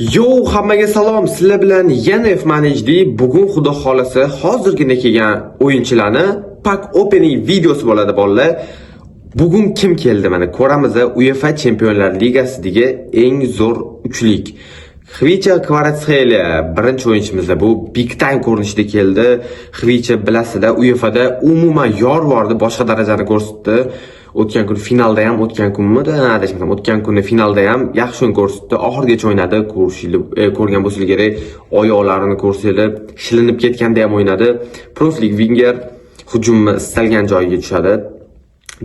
Yo, hammaga salom. Sizlar bilan yana F-Manage. Bugun xudo xolasa hozirgina kelgan o'yinchilarni pack opening videosi bo'ladi, bolalar. Bugun kim keldi, mana ko'ramiz. UEFA Chempionlar Ligasidagi eng zo'r uchlik. Xvicha Kvaratskhelia birinchi o'yinchimiz, bu big time ko'rinishida keldi. Xvicha, bilasizlar, UEFAda umuman yorvordi, boshqa darajani ko'rsatdi. O'tgan kun finalda ham, o'tgan kunmidi, adashmasam, o'tgan kuni finalda ham yaxshi o'yin ko'rsatdi. Oxirigacha o'ynadi, ko'rishinglar, ko'rgan bo'lsanglar kerak, oyoqlarini ko'rsanglar, shilinib ketganda ham o'ynadi. Proflik vinger, hujumni istalgan joyiga tushadi.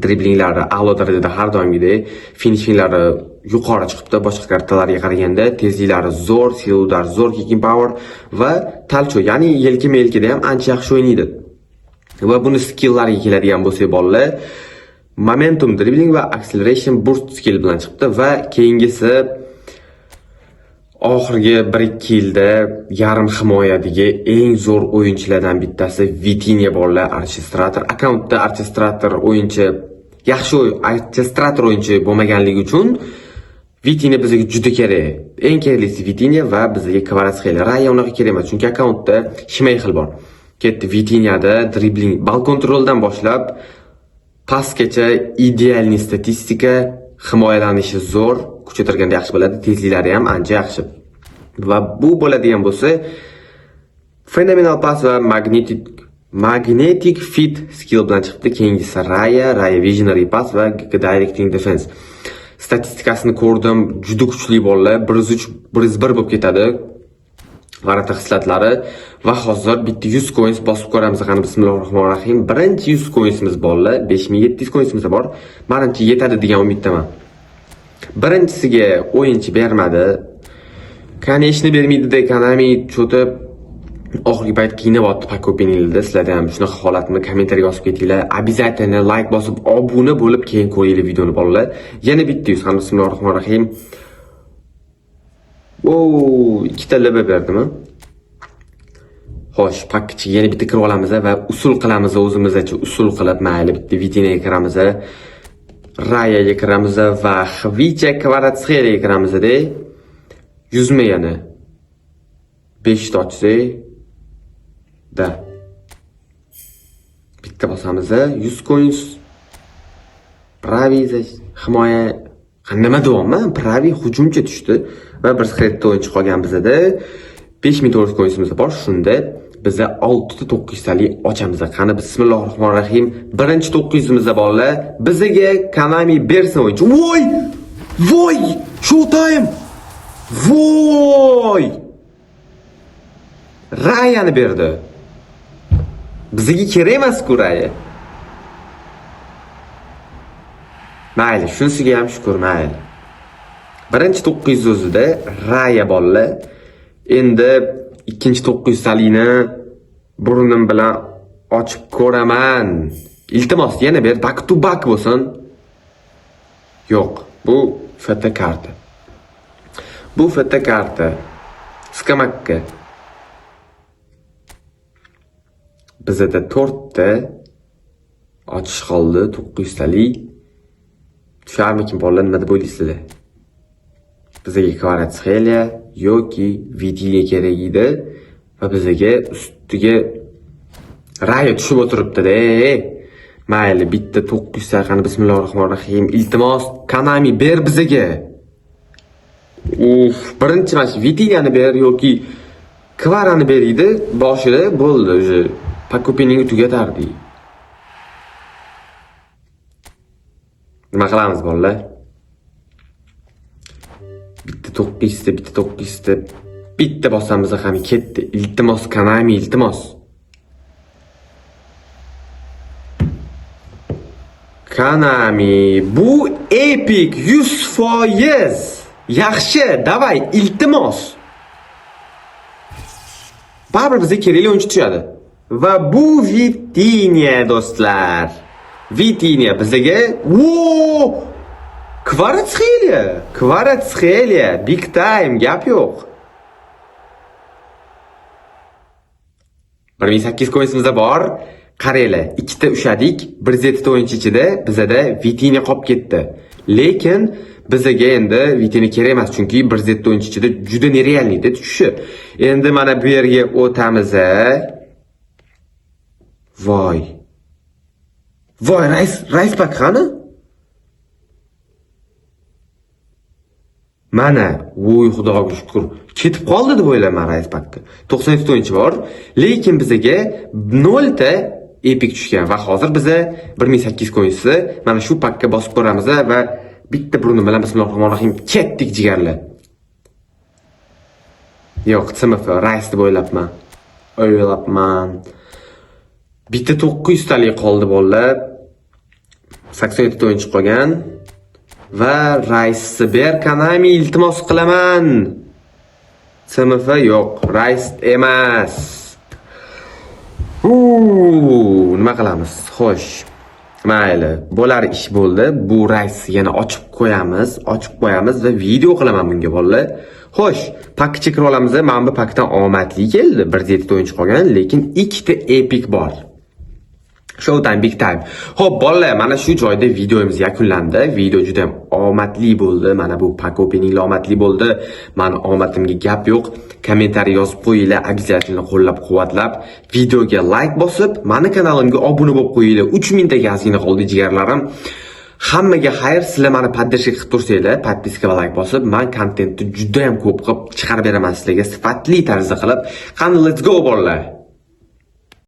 Driblinglari a'lo darajada har doimgidek, finishinglari yuqori chiqibdi boshqa kartalarga qaraganda, tezliklari zo'r, сила удар zo'r, kicking power va talcho, ya'ni yelkama-yelkada ham ancha yaxshi o'ynaydi. Va buni skilllariga keladigan bo'lsak, bolalar, momentum dribbling va acceleration burst skill bilan chiqibdi. Va keyingisi oxirgi 1-2 yilda yarim himoyadagi eng zo'r o'yinchilardan bittasi Vitinha, bolalar, orchestrator. Akkauntda orchestrator o'yinchi, yaxshi orchestrator o'yinchi bo'lmaganligi uchun Vitinha bizga juda kerak. Eng keraklisi Vitinha va bizga Kvaratskhelia. Raya unaqa kerak emas, chunki akkauntda Shmeyxel bor. Ketdi. Vitinhada dribbling, ball kontroldan boshlab pasgacha идеальный statistika, himoyalanishi zo'r, kuchaytirganda yaxshi bo'ladi, tezliklari ham ancha yaxshi. Va bu bo'ladigan bo'lsa, fenomenal pas va magnetic feet skill bilan chiqdi. Keyingisi Raya, Raya visionary pass va directing defense. Statistikasini ko'rdim, juda kuchli, bolalar, 103, 101 bo'lib ketadi. Ворота xislatlari. Va hozir bitta 100 coins bosib ko'ramiz. Qani, bismillahir rohmanir rohim. Birinchi 100 coinsimiz, bolalar, 5700 coinsimiz bor. Manimcha, yetadi degan umiddaman. Birinchisiga o'yinchi bermadi. Конечно, bermaydi-da, Konami что-то oxirgi payt qiynayapti pack openinglarda. Sizlarda ham shunaqa holatmi? Kommentariy yozib ketinglar. Обязательно like bosib, obuna bo'lib, keyin ko'ringlar videoni, bolalar. Yana bitta 100 ham, bismillahir rohmanir rohim. O, ikkita LB berdimi? Xo'sh, pack ichiga yana bitta kirib olamiz va usul qilamiz o'zimizcha, usul qilib, mayli, bitta Vitinaga kiramiz. Rayaga kiramiz va Xvicha Kvaratskxeliyaga kiramiz-da. 100 mi yana? 5 ta ochsak, da. Bitta bosamiz, 100 coins. Правый himoya, nima deyapman? Правый hujumchi tushdi va bir skretda o'yinchi qolgan bizada. 5400 coinsimiz bor. Shunda biza 6 ta 900 talik ochamiz. Qani, bismillahir rohmanir rohim. Birinchi 900 bolalar, bizaga Konami bersin o'yinchi. Voy! Voy! Showtime! Voy! Rayani berdi. Bizga kerak emas-ku Raya. Mayli, shunisiga ham shukur, mayli. Birinchi 900 o'zida Raya, bolalar. Endi ikkinchi 900 talikni burnim bilan ochib ko'raman. Iltimos, yana ber, back to back bo'lsin. Yo'q, bu FT karta. Bu FT karta. Skamakka. Bizada 4 ta ochish qoldi, 900 talik. Tusharmikin, bolalar, nima deb o'ylaysizlar? Bizga Kvaratskhelia yoki Vitinha kerak edi va bizga ustiga Raya tushib o'tiribdi-da. Mayli, bitta 900 ta, qani, bismillahir rohmanir rohim. Iltimos, Konami, ber bizga. Uf, birinchi mana shu Vitinhani ber yoki Kvarani ber edi, boshida bo'ldi, уже pack openingni tugatardik. Nima qilamiz, bolalar? Bitta 900 ta, bitta 900 ta, bitta bosamiz ham ketdi. Iltimos, Konami, iltimos. Konami, bu epic 100%. Yaxshi, давай, iltimos. Baribir bizga kerakli o'yinchi tushadi. Va bu Vitinha, do'stlar. Vitinha bizga, wo! Kvaratskhelia, Kvaratskhelia, big time, gap yo'q. 1800 coinsimiz bor. Qaranglar, ikkita ushadik, 107 ta o'yinchi ichida bizada Vitinha qolib ketdi. Lekin Bizaga endi Vitinha kerak emas, chunki 107 o'yinchi ichida juda нереальный tushishi. Endi mana bu yerga o'tamiz. Voy. Voy, Rice pak qani? Mana, voy, xudoga shukur. Ketib qoldi deb o'ylayman Rice pakka. 97 o'yinchi bor, lekin bizaga 0 ta epic tushgan va hozir biza 1800 coinsni mana shu pakka bosib ko'ramiz va bitta burni bilan, bismillahirrohmanirrohim, ketdik, jigarlar. Yo'q, CMF Rice deb o'ylabman. O'ylabman. Bitta 900 talik qoldi, bolalar. 87 ta o'yinchi qolgan. Va Rice ber, Konami, iltimos qilaman. CMF yo'q, Rice emas. Nima qilamiz? Xo'sh. Mayli, bo'lar ish bo'ldi. Bu Rice yana ochib qo'yamiz, ochib qo'yamiz va video qilaman bunga, bolalar. Xo'sh, pakcha kirib olamiz. Mana bu pakdan omadli keldi. 107 ta o'yinchi qolgan, lekin ikkita epic bor. Showtime, big time. Xo'p, bolalar, mana shu joyda videomiz yakunlandi. Video juda ham omadli bo'ldi. Mana bu pack opening omadli bo'ldi. Mani omadimga gap yo'q. Kommentariy yozib qo'yinglar, обязательно qo'llab-quvvatlab, videoga like bosib, mani kanalimga obuna bo'lib qo'yinglar. 3000 taga ozgina qoldi, jigarlarim. Hammaga xayr, sizlar mani поддержка qilib tursanglar, подписка va like bosib, men kontentni juda ham ko'p qilib chiqarib beraman sizlarga, sifatli tarzda qilib. Qani, let's go, bolalar.